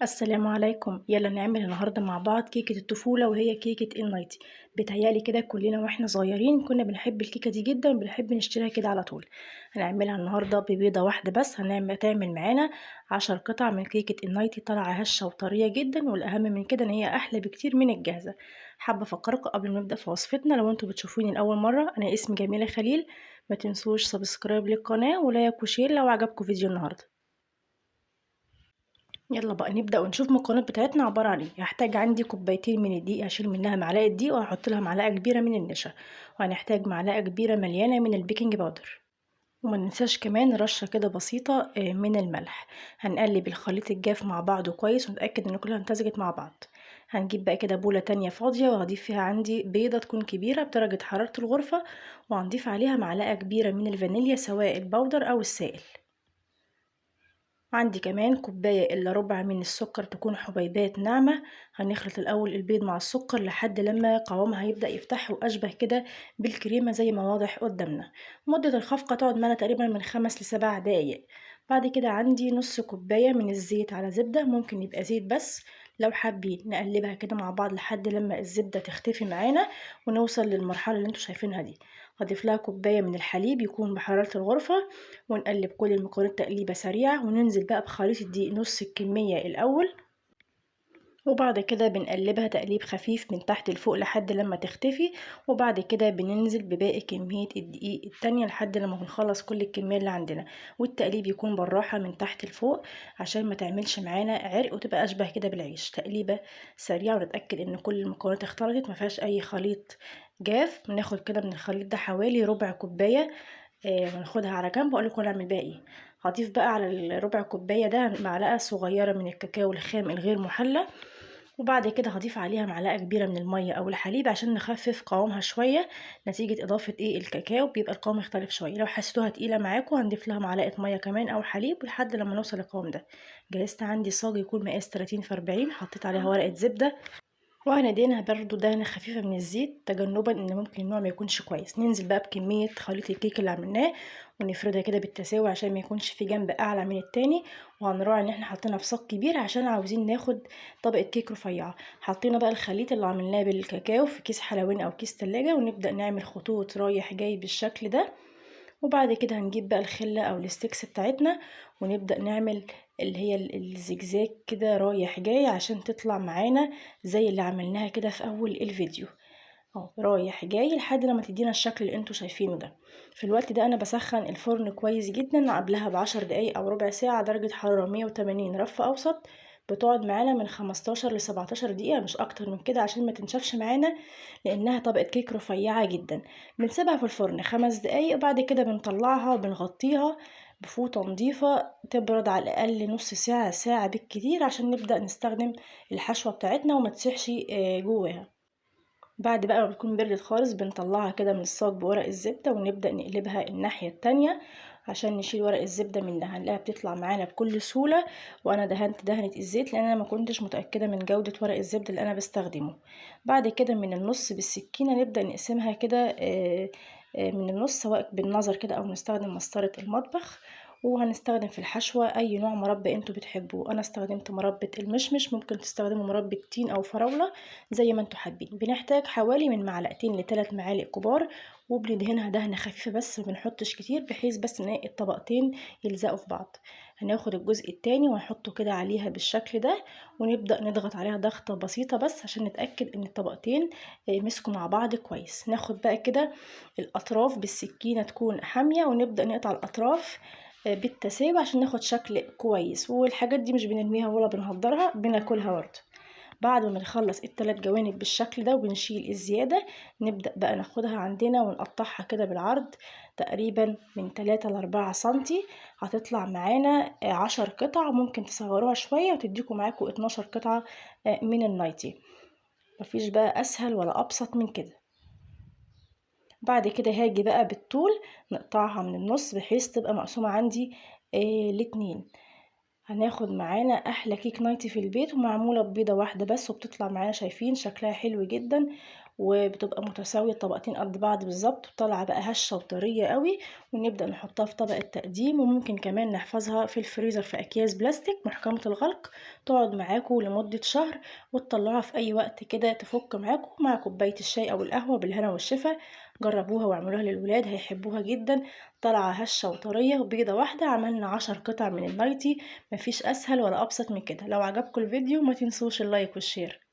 السلام عليكم. يلا نعمل النهارده مع بعض كيكة الطفولة، وهي كيكة النايتي. بيتهيألي كده كلنا واحنا صغيرين كنا بنحب الكيكة دي جدا وبنحب نشتريها كده على طول. هنعملها النهارده ببيضة واحدة بس، تعمل معانا 10 قطع من كيكة النايتي، طالعة هشة وطرية جدا، والأهم من كده إن هي أحلى بكتير من الجاهزة. حابة أفكركم قبل ما نبدأ في وصفتنا، لو انتوا بتشوفوني لأول مرة، أنا اسمي جميلة خليل، ما تنسوش subscribe للقناة و like و share لو عجبكم فيديو النهارده. يلا بقى نبدأ ونشوف المكونات بتاعتنا عبارة عن ايه. هحتاج عندي كوبايتين من الدقيق، هشيل منها معلقة دقيق وهحط لها معلقة كبيرة من النشا، وهنحتاج معلقة كبيرة مليانة من ال baking powder، وما ننساش كمان رشة كده بسيطة من الملح. هنقلب الخليط الجاف مع بعضه كويس ونتأكد ان كلها امتزجت مع بعض. هنجيب بقى كده بولة تانية فاضية وهضيف فيها عندي بيضة تكون كبيرة بدرجة حرارة الغرفة، وهنضيف عليها معلقة كبيرة من الفانيليا سواء ال powder أو السائل. عندي كمان كوباية إلا ربع من السكر تكون حبيبات ناعمة. هنخلط الأول البيض مع السكر لحد لما قوامها يبدأ يفتح وأشبه كده بالكريمة زي ما واضح قدامنا. مدة الخفقة تقعد معانا تقريبا من 5 ل7 دقايق. بعد كده عندي نص كوباية من الزيت على زبدة، ممكن يبقى زيت بس لو حابين. نقلبها كده مع بعض لحد لما الزبدة تختفي معانا ونوصل للمرحلة اللي انتوا شايفينها دي. هضيف لها كوباية من الحليب يكون بحرارة الغرفة، ونقلب كل المكونات تقليبة سريعة، وننزل بقى بخليط الدقيق نص الكمية الأول، وبعد كده بنقلبها تقليب خفيف من تحت لفوق لحد لما تختفي، وبعد كده بننزل بباقي كمية الدقيق التانية لحد لما بنخلص كل الكمية اللي عندنا، والتقليب يكون بالراحة من تحت لفوق عشان ما تعملش معانا عرق وتبقى أشبه كده بالعيش. تقليبة سريعة ونتأكد إن كل المكونات اختلطت ما فيهاش أي خليط جاف. بناخد كده من الخليط ده حوالي ربع كوباية، وناخدها على جنب واقول لكم هنعمل بيها ايه. هضيف بقى على الربع كوباية ده معلقة صغيرة من الكاكاو الخام الغير محلى، وبعد كده هضيف عليها معلقة كبيرة من المية أو الحليب عشان نخفف قوامها شوية. نتيجة إضافة الكاكاو بيبقى القوام يختلف شوية. لو حسيتوها تقيلة معاكم هنضيف لها معلقة مية كمان أو حليب لحد لما نوصل للقوام ده. جهزت عندي صاج يكون مقاس 30 في 40، حطيت عليها ورقة زبدة، وهندهنها برضو دهنة خفيفة من الزيت تجنبا ان ممكن النوع ما يكونش كويس. ننزل بقى بكمية خليط الكيك اللي عملناه ونفردها كده بالتساوي عشان ما يكونش في جنب اعلى من التاني، وهنراعي ان احنا حاطينها في صاج كبير عشان عاوزين ناخد طبقة كيك رفيعة. حطينا بقى الخليط اللي عملناه بالكاكاو في كيس حلواني او كيس تلاجة، ونبدأ نعمل خطوط رايح جاي بالشكل ده. وبعد كده هنجيب بقى الخلة او ال sticks بتاعتنا ونبدأ نعمل اللي هي الزجزاج كده رايح جاي عشان تطلع معانا زي اللي عملناها كده في اول الفيديو اهو، رايح جاي لحد لما تدينا الشكل اللي انتوا شايفينه ده. في الوقت ده انا بسخن الفرن كويس جدا قبلها ب10 دقايق او ربع ساعة، درجة حرارة 180 رف اوسط. بتقعد معانا من 15 لسبعتاشر دقيقة مش اكتر من كده عشان ما تنشفش معانا لانها طبقة كيك رفيعة جدا. بنسيبها في الفرن 5 دقايق، وبعد كده بنطلعها وبنغطيها بفوطة نظيفة تبرد على الأقل نص ساعة ساعة بالكتير عشان نبدأ نستخدم الحشوة بتاعتنا وما تسيحش جواها. بعد بقى ما بتكون بردت خالص بنطلعها كده من الصاج بورق الزبدة ونبدأ نقلبها الناحية التانية عشان نشيل ورق الزبدة منها. هنلاقيها بتطلع معانا بكل سهولة. وأنا دهنت دهنة الزيت لأن أنا ما كنتش متأكدة من جودة ورق الزبدة اللي أنا بستخدمه. بعد كده من النص بالسكينة نبدأ نقسمها كده، من النص سواء بالنظر كده أو نستخدم مسطرة المطبخ. وهنستخدم في الحشوة أي نوع مربى انتوا بتحبوه. أنا استخدمت مربى المشمش، ممكن تستخدموا مربى تين أو فراولة زي ما انتوا حابين. بنحتاج حوالي من معلقتين لتلات معالق كبار، وبندهنها دهنة خفيفة بس ما بنحطش كتير بحيث بس ان الطبقتين يلزقوا في بعض. هناخد الجزء التاني ونحطه كده عليها بالشكل ده، ونبدأ نضغط عليها ضغطة بسيطة بس عشان نتأكد ان الطبقتين مسكوا مع بعض كويس. ناخد بقى كده الأطراف بالسكينة تكون حامية، ونبدأ نقطع الأطراف بالتساوي عشان ناخد شكل كويس. والحاجات دي مش بنرميها ولا بنهدرها، بناكلها برضه. بعد ما نخلص التلات جوانب بالشكل ده وبنشيل الزيادة، نبدأ بقى ناخدها عندنا ونقطعها كده بالعرض تقريبا من تلاتة لأربعة سنتي. هتطلع معانا 10 قطع، ممكن تصغروها شوية وتديكوا معاكوا 12 قطعة من النايتي. مفيش بقى أسهل ولا أبسط من كده. بعد كده هاجي بقى بالطول نقطعها من النص بحيث تبقى مقسومة عندي، الاتنين. هناخد معانا احلى كيك نايتي في البيت، ومعمولة ببيضة واحدة بس، وبتطلع معانا شايفين شكلها حلو جدا وبتبقى متساوية الطبقتين قد بعض بالظبط، طالعة بقى هشة وطرية قوي. ونبدأ نحطها في طبق التقديم، وممكن كمان نحفظها في الفريزر في أكياس بلاستيك محكمة الغلق، تقعد معاكم لمدة شهر، وتطلعوها في أي وقت كده تفك معاكم مع كوباية الشاي أو القهوة بالهنا والشفا. جربوها واعملوها للولاد هيحبوها جدا، طالعة هشة وطرية وبيضة واحدة عملنا 10 قطع من النايتي، مفيش أسهل ولا أبسط من كده. لو عجبكم الفيديو ما تنسوش ال like وال share.